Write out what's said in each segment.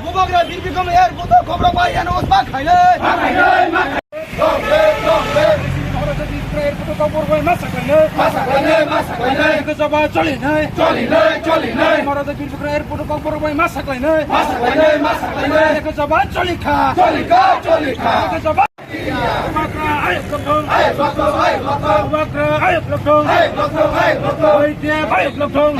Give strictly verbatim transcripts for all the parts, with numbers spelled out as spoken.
Bubagra Birbikom airport o khobor bai announce ma khainai. Bubagra Birbikom airport o khobor bai ma sakhainai. Eko jaba cholinai. Bubagra Birbikom airport o khobor bai ma sakhainai. Eko jaba cholikha. Eko jaba. Bubagra ayuk lokthong. Bubagra ayuk lokthong. Y T F ayuk lokthong.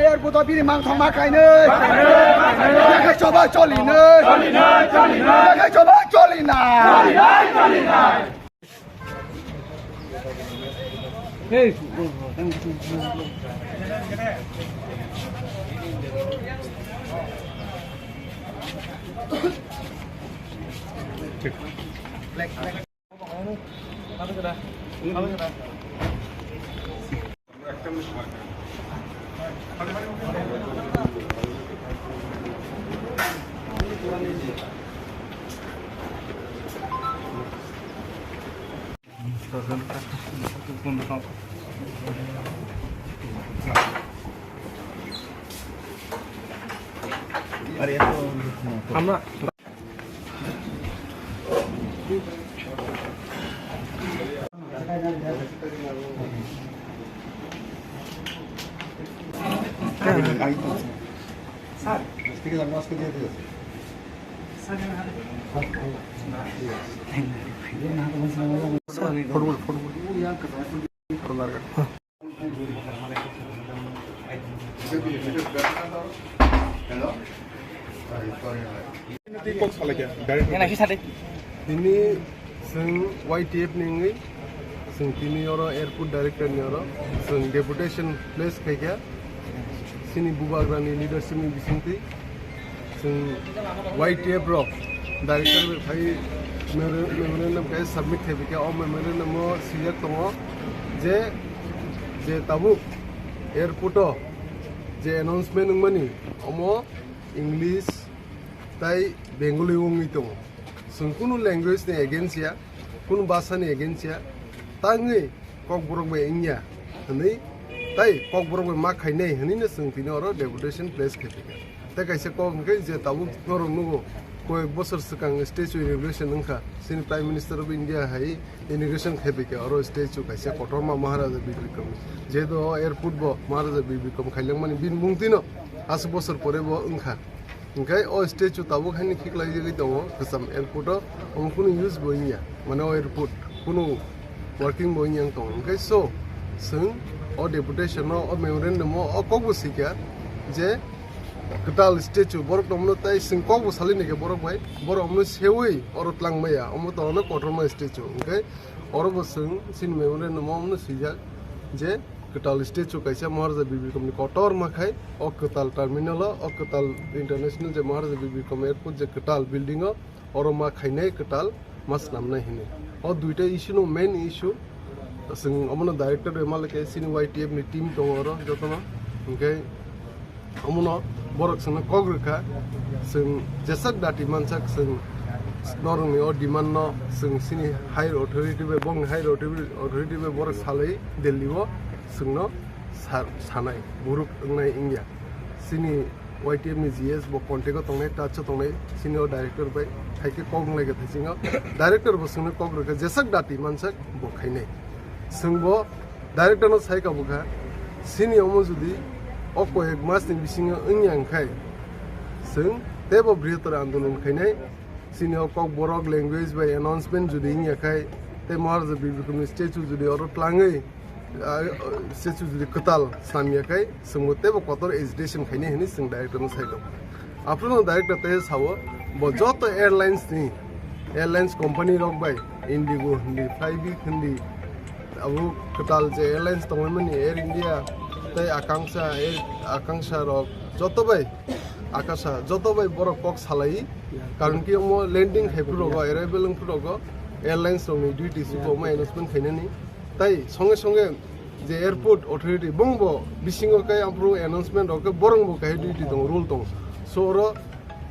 Airport o bini mangthok ma khainai. Choba cholinai. Cholinai, cholinai. Choba cholinai. আমরা Tini chwng Y T F ni wngwi chwng tini oro airport director ni oro chwng deputation place khaikha chini bubagrani leadership ni bisingtwi. Chwng Y T F rok director bai phai memor-, memorandum khe submit khaiphaikha. O memorandum o swijak tongo je, je tabuk airport o je announcement wngmani omo English tai Bengali wngwi tongo. Chwng kunu language ni against ya, kunu bhasha ni against ya, tangwi Kokborok bai wngya hwnwi tai Kokborok bai ma khainai hwnwi no chwng tini oro deputation place khaiphaikha. Tei kaisa kok hwnkhe je tabuk norok nugo, koyek bosor swkang statue inauguration wngkha, chini Prime Minister of India hai inauguration khaiphaikha oro statue kaisa kotorma Maharaja Bir Bikram ni. Jehetu o airport bo Maharaja Bir Bikram khailangmani bini mungtwino aswk bosor pore bo wngkha. Hwnkhe o statue tabuk haino khiklaijagwi tongo kwcham airport o, omo kunu use bo wngya, mane o airport kunu working bo wngya wng tongo. Hwnkhe so, chwng o deputation o, o memorandum o, o kok bo swikha je kwtal statue borok tongmano tei chwng kok bo salai naikha borok bai, borok omono seui oro twlang maya, omo tongno kotorma statue. Hwnkhe oro bo chwng chini memorandum o omono swijak je, kwtal statue kaisa Maharaja Bir Bikram ni kotorma khai o kwtal terminal o, o kwtal international je Maharaja Bir Bikram airport je kwtal building o, oro ma khainai kwtal ma swnamnai hinwi. O duita issue no main issue. Chwng omono director bai malai khe chini Y T F ni team tongo oro jotono. Hwnkhe omono borok chwngno kok rwkha, chwng jeswk dati mansak chwng norokni o demand no chwng chini higher authority bai, bongni higher authority, authority bai borok salai Delhi o chwngno sa-, sanai, buruk wngnai wngya. Chini Y T F ni G S bo contact o tongnai, touch o tongnai, chini o director bai hai khe kok wnglaikha thaisingo. Director bo chwngno kok rwkha, jeswk dati mansak bo khainai. Chwng bo director no sai kabukha, chini omo jodi o koyek mas ni bisingo wngya wngkhai, chwng teibo brihator andolon khainai. Chini o Kokborok language bai announcement jodi wngya khai, tei Maharaja Bir Bikram ni statue jodi oro twlangwi, ah, statue jodi kwtal swnamya khai, chwngbo teibo kotor agitation khainai hinwi chwng director no sai tongo. Aphuru no director tei sao, bo joto airlines ni, airlines company rok bai, Indigo hindi, Flybe hindi, abo kwtal je airlines tongmani Air India tei Akansha, Air Akansha rok joto bai, Akasha joto bai borok kok salai, karon ki omo landing khai phuru rogo, arrival wng phuru rogo, airlines rok ni duty si bo omo announcement khainani, tai songe songe je airport authority bongbo bisingo kai aphuru announcement rok khe borok bo kahai duty tongo, rule tongo. So oro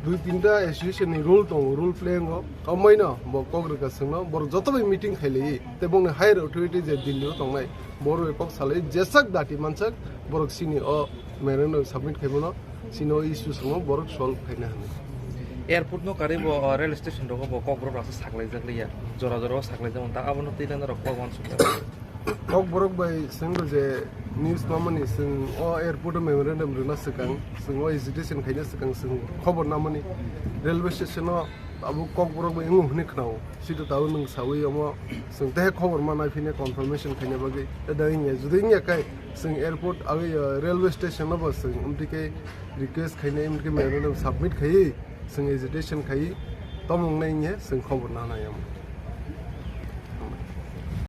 dui tinta association ni rule tongo, rule playing o. Omaino bo kok rwkha chwngno, borok joto bai meeting khailaiwi tei bongni higher authority je Delhi o tongnai, borok bai kok salai, jeswk dati mansak borok chini o memorandum submit khaimano, chini o issue swngo borok solve khaina hwnwi. Airport no karwi bo, o, rail station rogo bo kokborok rasa saklaijak liya, jora jora o saklaijak, ta abono twi lana rok kok wansuk. Kokborok bai chwng je news mamani, chwng o airport o memorandum rwna swkang, chwng o agitation khaina swkang, chwng khobor namani railway station o abo kokborok bai wngo hwnwi khnao. Sito tao nwng sawi omo chwng tehe khobor ma naiphine confirmation khaina bagwi. Eda wngya, judi wngya kai chwng airport abo, uh, railway station o bo chwng amtwi khe request khaina, amtwi khe memorandum submit khaiwi chwng agitation khaiwi tomung nai wngya chwng khobor nana yamo.